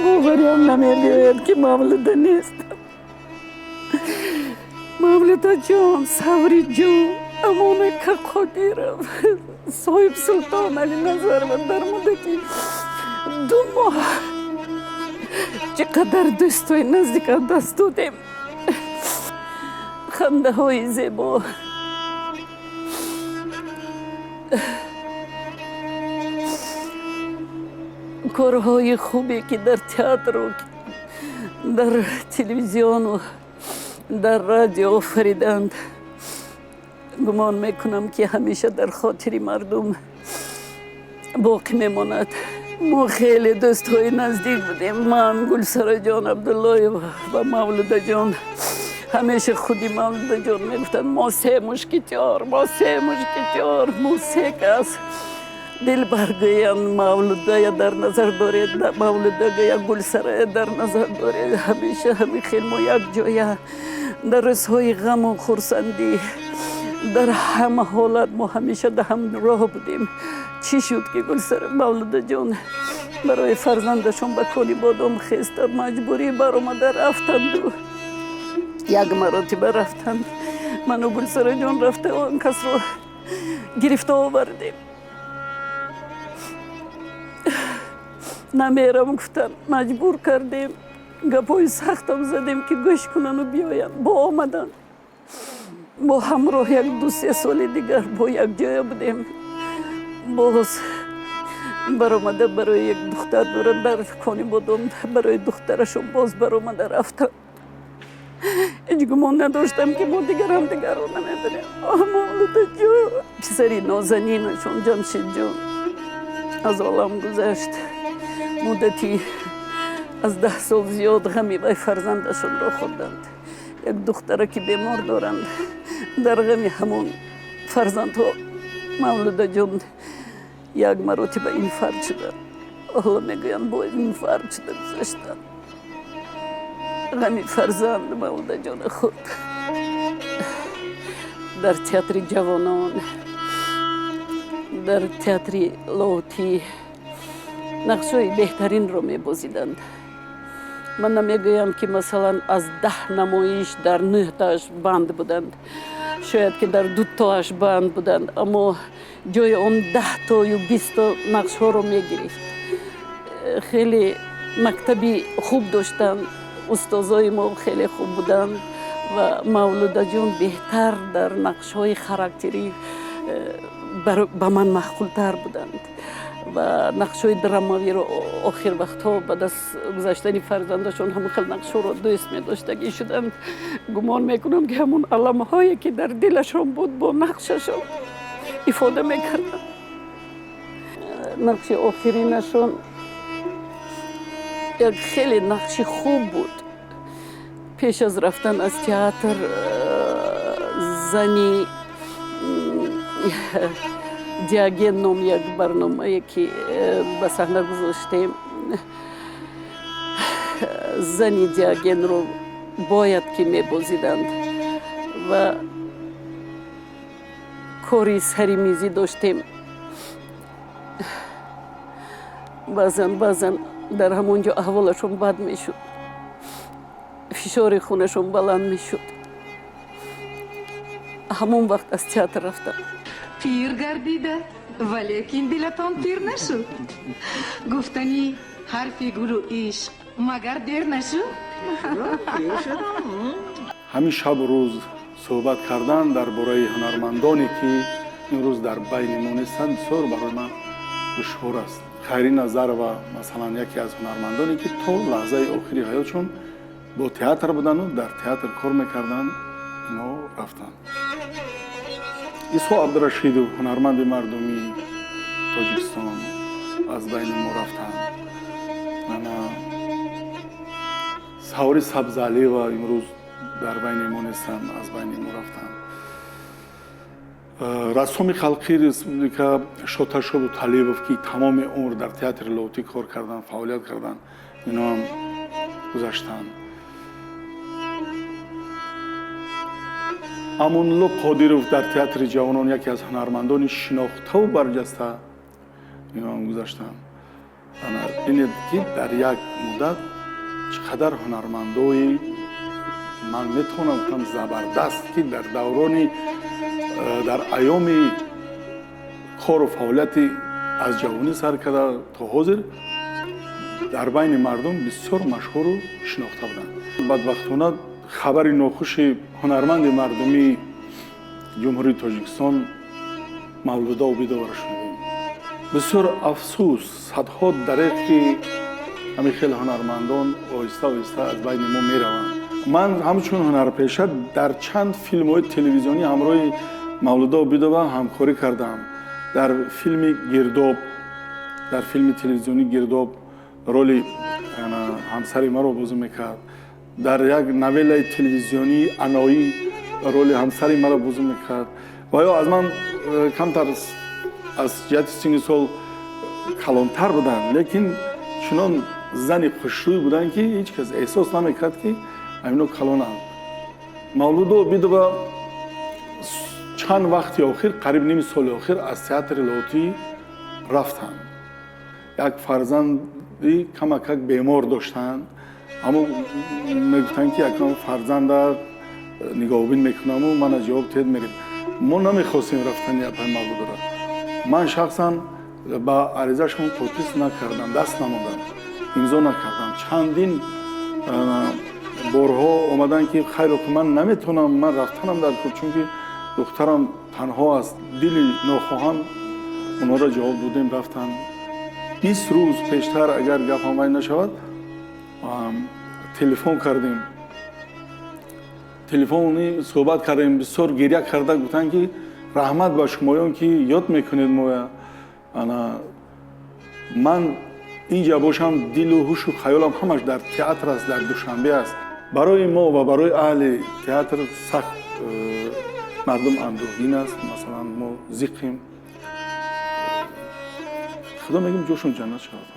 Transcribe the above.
Бовариам намебиёяд, ки Мавлуда нест. Мавлудаҷон, Савриҷон, Амонака Қодиров, Соҳиб Султон Алиназарова дар муддати 2 моҳ чӣ қадар дӯстои наздик аз даст додем. Хандаҳои зебо, корҳои хубе, ки дар театру дар телевизиону дар радио офариданд, гумон мекунам, ки ҳамеша дар хотири мардум боқӣ мемонад. Мо хеле дӯстҳои наздик будем, ман, Гулсараҷон Абдуллоева ва Мавлудаҷон. Ҳамеша худи Мавлудаҷон мегуфтанд: «Мо се мушкетёр, мо се мушкетёр, мо се кас». Дилбар гӯянд, Мавлудая дар назар доред, Мавлуда гӯя, Гулсарая дар назар доред. Ҳамеша ҳамин хел мо якҷоя дар рӯзҳои ғаму хурсандӣ, дар ҳама ҳолат мо ҳамеша да ҳамроҳ будем. Чӣ шуд, ки Гулсара, Мавлудаҷон барои фарзандашон ба Кони Бодом хеста маҷбурӣ баромада рафтанду як маротиба рафтанд, ману Гулсараҷон рафта он касро гирифта овардем. Намерам гуфтанд, маҷбур кардем, гапҳои сахтам задем, ки гӯш кунану биёянд. Бо омаданд, бо ҳамроҳ як ду-се соли дигар бо якҷоя будем. Боз баромада барои як духтар доранд дар Кони Бодом, барои духтарашон боз баромада рафтанд. Ҳеҷ гумон надоштам, ки мо дигар ҳамдигарро намебинем. Мавлудаҷон, писари нозанинашон Ҷамшидҷон аз олам гузашт. Муддати аз 10 сол зиёд ғами вай фарзандашонро хӯрданд. Як духтара, ки бемор доранд, дар ғами ҳамон фарзандҳо Мавлудаҷон як маротиба инфаркт шуданд. Ҳоло мегӯянд, бо инфаркт шуда гузаштанд. Ғами фарзанд Мавлудаҷона хӯрд. Дар театри ҷавонон, дар театри Лоҳутӣ нақшҳои беҳтаринро мебозиданд. Ман намегӯям, ки масалан аз 10 намоиш дар нӯҳтааш банд буданд, шояд ки дар дутоаш банд буданд, аммо ҷои он 10 тою 20 то нақшҳоро мегирифт. Хеле мактаби хуб доштанд, устозои мо хеле хуб буданд ва Мавлудаҷон беҳтар дар нақшҳои характерӣ ба ман маъқултар буданд ва нақшҳои драмавиро охир вақтҳо, баъд аз гузаштани фарзандашон, ҳамон хел нақшҳоро дӯст медоштагӣ шуданд. Гумон мекунам, ки ҳамон аламҳое, ки дар дилашон буд, бо нақшашон ифода мекарданд. Нақши охиринашон як хеле нақши хуб буд. Пеш аз рафтан аз театр «Зани Диоген» ном як барномае, ки ба саҳна гузоштем, зани Диогенро бояд ки мебозиданд ва кори сари мизӣ доштем. Баъзан, баъзан дар ҳамон ҷо аҳволашон бад мешуд, фишори хунашон баланд мешуд. Ҳамон вақт аз театр рафтам. Пир гардида, валекин дилатон пир нашуд. Гуфтани ҳарфи гулу ишқ магар дер нашуд? Ҳамин шабу рӯз суҳбат кардан дар бораи ҳунармандоне, ки имрӯз дар байни мо нестанд, бисёр барои ман душвор аст. Хайри Назарова, масалан, яке аз ҳунармандоне, ки то лаҳзаи охири ҳаётшон бо театр буданду дар театр кор мекарданд, ино рафтанд. Исҳоқ Абдурашидов, ҳунарманди мардумии Тоҷикистон, аз байни мо рафтанд. Ана Савори Сабзалиева имрӯз дар байни мо нестанд, аз байни мо рафтанд. Рассоми халқии республика Шоташоду Талибов, ки тамоми умр дар театри Лоҳутӣ кор карданд, фаъолият карданд, иноам гузаштанд. Амонулло Қодиров, дар театри ҷавонон яке аз ҳунармандони шинохтаву барҷаста, иноам гузаштанд. Бинед, ки дар як муддат чӣ қадар ҳунармандои, ман метавонам гуфтам, забардаст, ки дар даврони дар айёми кору фаъолияти аз ҷавонӣ сар карда то ҳозир дар байни мардум бисёр машҳуру шинохта буданд. Бадбахтона, хабари нохуши ҳунарманди мардумии Ҷумҳурии Тоҷикистон Мавлуда Обидоваро шунидем. Бисёр афсӯс, садҳо дареғ, ки ҳамин хел ҳунармандон оҳиста оҳиста аз байни мо мераванд. Ман ҳамчун ҳунарпеша дар чанд филмҳои телевизионӣ ҳамроҳи Мавлуда Обидова ҳамкорӣ кардам. Дар филми «Гирдоб», дар филми телевизионии «Гирдоб» роли ҳамсари маро бозӣ мекард. Дар як новеллаи телевизионии «Аноӣ» роли ҳамсари маро бозӣ мекард. Ва ё аз ман камтар аз ҷиҳати синни сол калонтар буданд, лекин чунон зани хушрӯй буданд, ки ҳеҷ кас эҳсос намекард, ки ҳамино калонанд. Мавлуда Обидова чанд вақти охир, қариб ними соли охир, аз театри Лоҳутӣ рафтанд. Як фарзанди камакак бемор доштанд, аммо мегуфтанд, ки якам фарзанда нигоҳубин мекунаму мана ҷавоб тед, мерем. Мо намехостем рафтани апаи Мавлудара. Ман шахсан ба аризашон подпись накардам, даст намодам, имзо накардам. Чандин борҳо омаданд, ки хайро, ки ман наметавонам, ман рафтанам дар кор, чунки духтарам танҳо аст. Дили нохоҳам онҳоро ҷавоб додем, рафтанд. 20 рӯз пештар, агар гапам вай нашавад, телефон кардем, телефони суҳбат кардем. Бисёр гиря карда гуфтанд, ки раҳмат ба шумоён, ки ёд мекунед моя. Ана ман инҷа бошам, дилу ҳушу хаёлам ҳамаш дар театр аст, дар Душанбе аст. Барои мо ва барои аҳли театр сахт мардум андӯҳгин аст. Масалан, мо зиқем. Худо мегӯм, ҷошон ҷаннат шавад.